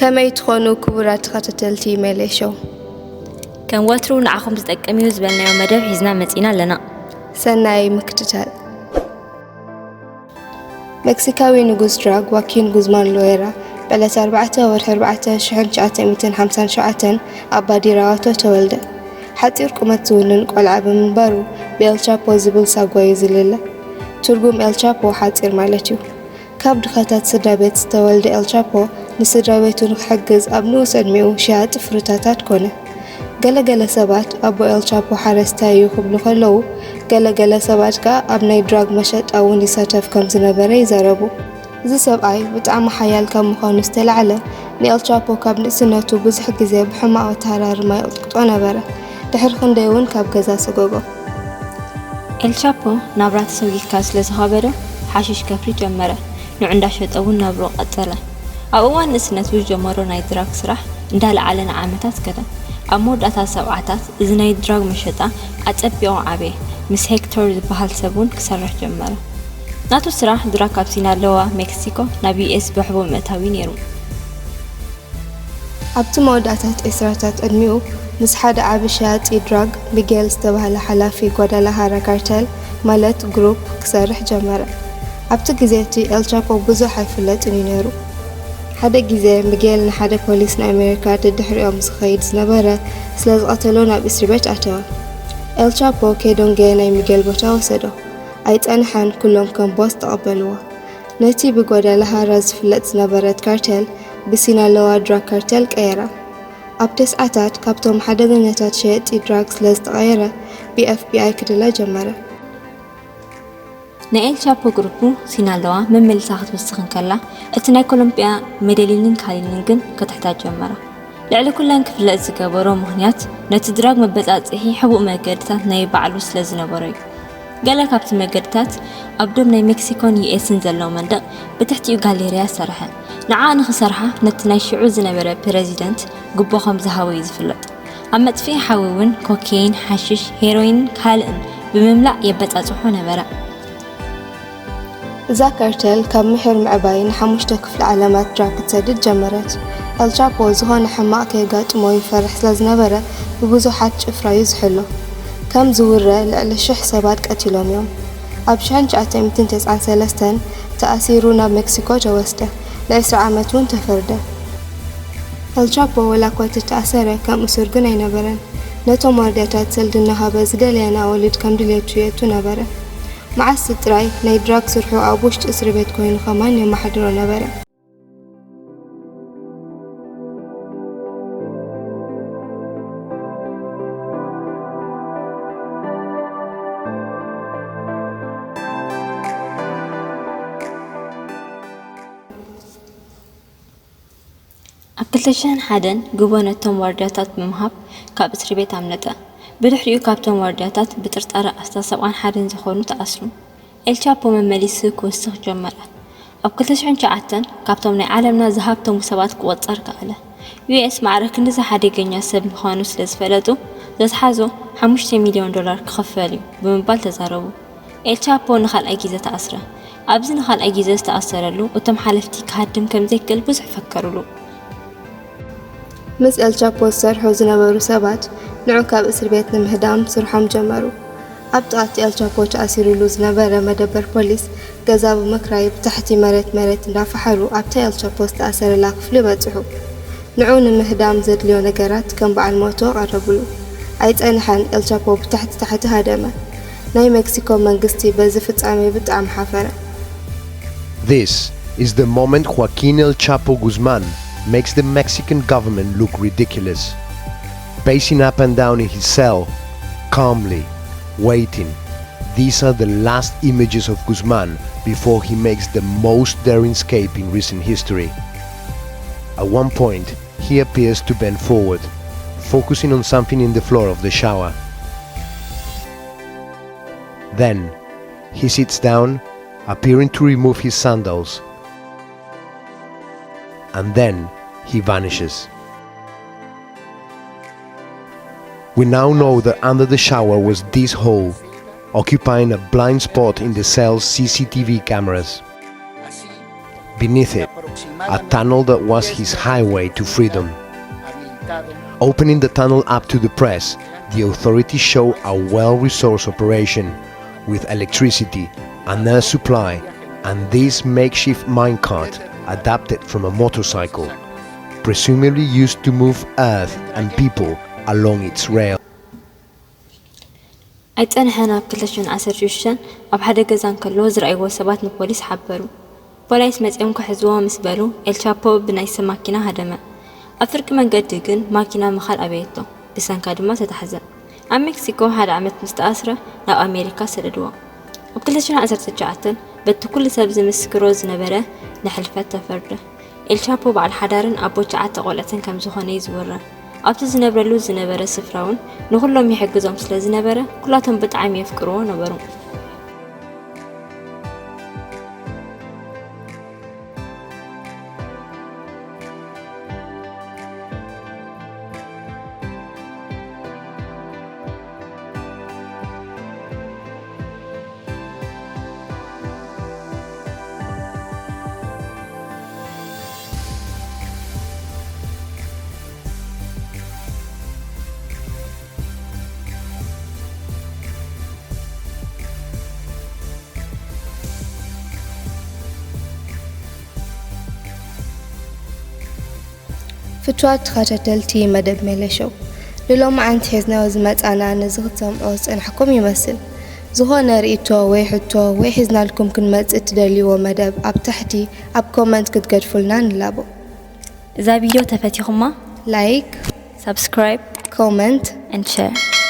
ከመይ ትኾኑ ክቡራት ተኸታተልቲ ሜሌ ሾው? ከም ወትሩ ንዓኹም ዝጠቅም እዩ ዝበልናዮ መደብ ሒዝና መጺና ኣለና። ሰናይ ምክትታል። ሜክሲካዊ ንጉስ ድራግ ዋኪን ጉዝማን ሎየራ ብዕለት ኣርባዕተ ወርሒ ኣርባዕተ ሽሕን ትሽዓተ ሚእትን ሓምሳን ሸውዓተን ኣብ ባዲራዋቶ ተወልደ። ሓጺር ቁመት ዝውንን ቆልዓ ብምንባሩ ብኤል ቻፖ ዝብል ሳጓ እዩ ዝልለ። ትርጉም ኤል ቻፖ ሓጺር ማለት እዩ። ካብ ድኻታት ስድራ ቤት ዝተወልደ ኤል ቻፖ ንስድራ ቤቱ ንክሕግዝ ኣብ ንኡስ ዕድሚኡ ሸያጢ ፍሩታታት ኮነ። ገለገለ ሰባት ኣቦ ኤል ቻፖ ሓረስታይ እዩ ክብሉ ከለዉ፣ ገለገለ ሰባት ከኣ ኣብ ናይ ድራግ መሸጣ እውን ይሳተፍ ከም ዝነበረ ይዛረቡ። እዚ ሰብኣይ ብጣዕሚ ሓያል ካብ ምዃኑ ዝተላዕለ፣ ንኤል ቻፖ ካብ ንእስነቱ ብዙሕ ግዜ ብሕማቕ ኣተሃራርማ ይቕጥቅጦ ነበረ። ድሕሪ ክንደይ እውን ካብ ገዛ ሰጎጎ። ኤል ቻፖ ናብራ ተሰጒግካ ስለ ዝኸበዶ፣ ሓሽሽ ከፍሪ ጀመረ። ንዑ እንዳሸጠ እውን ናብርኡ ቀጸለ። ኣብ እዋን ንእስነቱ ዝጀመሮ ናይ ድራግ ስራሕ እንዳለዓለ ንዓመታት ከደ። ኣብ መወዳእታ ሰብዓታት እዚ ናይ ድራግ መሸጣ ኣጸቢቑ ዓበየ። ምስ ሄክቶር ዝበሃል ሰብ እውን ክሰርሕ ጀመረ። ናቱ ስራሕ ድራግ ካብ ሲናለዋ ሜክሲኮ ናብ ዩ ኤስ ብሕቡእ ምእታው እዩ ነይሩ። ኣብቲ መወዳእታት ዕስራታት ዕድሚኡ፣ ምስ ሓደ ዓቢ ሸያጢ ድራግ፣ ሚጌል ዝተባህለ ሓላፊ ጓዳላሃራ ካርተል፣ ማለት ግሩፕ፣ ክሰርሕ ጀመረ። ኣብቲ ግዜ እቲ ኤል ቻፖ ብዙሕ ኣይፍለጥን እዩ ነይሩ። ሓደ ግዜ ሚጌል ንሓደ ፖሊስ ናይ ኣሜሪካ ደድሕሪኦም ዝኸይድ ዝነበረ ስለ ዝቐተሎ ናብ እስሪ ቤት ኣተወ። ኤል ቻፖ ኬዶንጌ ናይ ሚጌል ቦታ ወሰዶ። ኣይጸንሐን፣ ኩሎም ከም ቦስ ተቐበልዎ። ነቲ ብጓዳላሃራ ዝፍለጥ ዝነበረት ካርተል ብሲናለዋ ድራግ ካርተል ቀየራ። ኣብ ተስዓታት ካብቶም ሓደገኛታት ሸየጥቲ ድራግ ስለ ዝተቐየረ ብኤፍ ቢ ኣይ ክድለ ጀመረ። ናይ ኤል ቻፖ ግሩፑ ሲናለዋ መመሊሳ ክትውስኽ እንከላ፣ እቲ ናይ ኮሎምቢያ ሜደሊንን ካሊንን ግን ክትሕታት ጀመራ። ልዕሊ ኩለን ክፍለጥ ዝገበሮ ምኽንያት ነቲ ድራግ መበጻጽሒ ሕቡእ መገድታት ናይ ባዕሉ ስለ ዝነበሮ እዩ። ገለ ካብቲ መገድታት ኣብ ዶብ ናይ ሜክሲኮን ዩ ኤስን ዘሎ መንደቕ ብትሕቲኡ ጋሌርያ ሰርሐ። ንዓ ንኽሰርሓ ነቲ ናይ ሽዑ ዝነበረ ፕረዚደንት ጉቦ ከም ዝሃቦ እዩ ዝፍለጥ። ኣብ መጥፍኢ ሓዊ እውን ኮኬይን፣ ሓሽሽ፣ ሄሮይንን ካልእን ብምምላእ የበጻጽሖ ነበረ። እዛ ካርተል ካብ ምሒር ምዕባይ ንሓሙሽተ ክፍለ ዓለማት ድራግ ክትሰድድ ጀመረት። ኤል ቻፖ ዝኾነ ሕማቕ ከየጋጥሞ ይፈርሕ ስለ ዝነበረ ብብዙሓት ጭፍራ እዩ ዝሕሎ። ከም ዝውረ ልዕሊ ሽሕ ሰባት ቀቲሎም እዮም። ኣብ ሽሕን ትሽዓተ ሚእትን ተስዓን ሰለስተን ተኣሲሩ ናብ ሜክሲኮ ተወስደ። ንዕስራ ዓመት እውን ተፈርደ። ኤል ቻፖ ወላ እኳ ተተኣሰረ ከም እሱር ግን ኣይነበረን። ነቶም ዋርድያታት ሰልዲ እናሃበ ዝደለየን ኣዋልድ ከም ድሌቱ የእቱ ነበረ። መዓስ ጥራይ ናይ ድራግ ስርሑ ኣብ ውሽጢ እስሪ ቤት ኮይኑ ከማን የመሓድሮ ነበረ። ኣብ ክልተ ሽሕን ሓደን ጉቦ ነቶም ዋርድያታት ብምሃብ ካብ እስሪ ቤት ኣምለጠ። ብድሕሪኡ ካብቶም ዋርድያታት ብጥርጣረ ኣስታት ሰብዓን ሓደን ዝኾኑ ተኣስሩ። ኤል ቻፖ መመሊሱ ክውስኽ ጀመረ። ኣብ ክልተ ሽሕን ትሽዓተን ካብቶም ናይ ዓለምና ዝሃብተሙ ሰባት ክቑጸር ከኣለ። ዩ ኤስ ማዕረ ክንድዚ ሓደገኛ ሰብ ምዃኑ ስለ ዝፈለጡ፣ ዘትሓዞ ሓሙሽተ ሚልዮን ዶላር ክኽፈል እዩ ብምባል ተዛረቡ። ኤል ቻፖ ንኻልኣይ ግዜ ተኣስረ። ኣብዚ ንኻልኣይ ግዜ ዝተኣሰረሉ፣ እቶም ሓለፍቲ ክሃድም ከም ዘይክእል ብዙሕ ፈከሩሉ። ምስ ኤል ቻፖ ዝሰርሑ ዝነበሩ ሰባት ንዑ ካብ እስር ቤት ንምህዳም ስርሖም ጀመሩ። ኣብ ጥቓ እቲ ኤል ቻፖ ተኣሲሩሉ ዝነበረ መደበር ፖሊስ ገዛ ብምክራይ ብታሕቲ መሬት መሬት እንዳፈሓሩ ኣብታ ኤል ቻፖ ዝተኣሰረላ ክፍሊ በጽሑ። ንዑ ንምህዳም ዘድልዮ ነገራት ከም በዓል ሞቶ ቀረብሉ። ኣይጸንሐን፣ ኤል ቻፖ ብታሕቲ ታሕቲ ሃደመ። ናይ ሜክሲኮ መንግስቲ በዚ ፍጻሜ ብጣዕሚ ሓፈረ። This is the moment Joaquin El Chapo Guzman makes the Mexican government look ridiculous. Pacing up and down in his cell, calmly, waiting. These are the last images of Guzman before he makes the most daring escape in recent history. At one point, he appears to bend forward, focusing on something in the floor of the shower. Then, he sits down, appearing to remove his sandals. And then, he vanishes. We now know that under the shower was this hole, occupying a blind spot in the cell's C C T V cameras. Beneath it, a tunnel that was his highway to freedom. Opening the tunnel up to the press, the authorities show a well-resourced operation with electricity, an air supply, and this makeshift minecart adapted from a motorcycle, presumably used to move earth and people along its rail. ኣይጸንሐን ኣብ ክልተ ሽሕን ዓሰርተ ሽዱሽተን ኣብ ሓደ ገዛ እንከሎ ዝረኣይዎ ሰባት ንፖሊስ ሓበሩ። ፖላይስ መጺኦም ክሕዝዎ ምስ በሉ ኤልቻፖ ብናይ ሰብ ማኪና ሃደመ። ኣብ ፍርቂ መንገዲ ግን ማኪና ምኻድ ኣበየቶ፣ ብሰንካ ድማ ተታሕዘ። ኣብ ሜክሲኮ ሓደ ዓመት ምስ ተኣስረ ናብ ኣሜሪካ ሰደድዎ። ኣብ ክልተ ሽሕን ዓሰርተ ትሽዓተን በቲ ኩሉ ሰብ ዝምስክሮ ዝነበረ ንሕልፈት ተፈርደ። ኤልቻፖ በዓል ሓዳርን ኣቦ ትሽዓተ ቆልዕትን ከም ዝኾነ እዩ ዝውረ። ኣብቲ ዝነብረሉ ዝነበረ ስፍራ እውን ንኹሎም ይሕግዞም ስለ ዝነበረ ኩላቶም ብጣዕሚ የፍቅርዎ ነበሩ። ፍትዋት ተኸታተልቲ መደብ ሜለሾው፣ ንሎማዓንቲ ሒዝናዮ ዝመጻና ነዚ ክትሰምዑ ዝጸናሕኩም ይመስል። ዝኾነ ርእይቶ ወይ ሕቶ ወይ ሒዝናልኩም ክንመጽእ እትደልይዎ መደብ ኣብ ታሕቲ ኣብ ኮመንት ክትገድፉልና ንላቦ። እዛ ቪድዮ ተፈቲኹማ ላይክ፣ ሳብስክራይብ ኮመንት and share።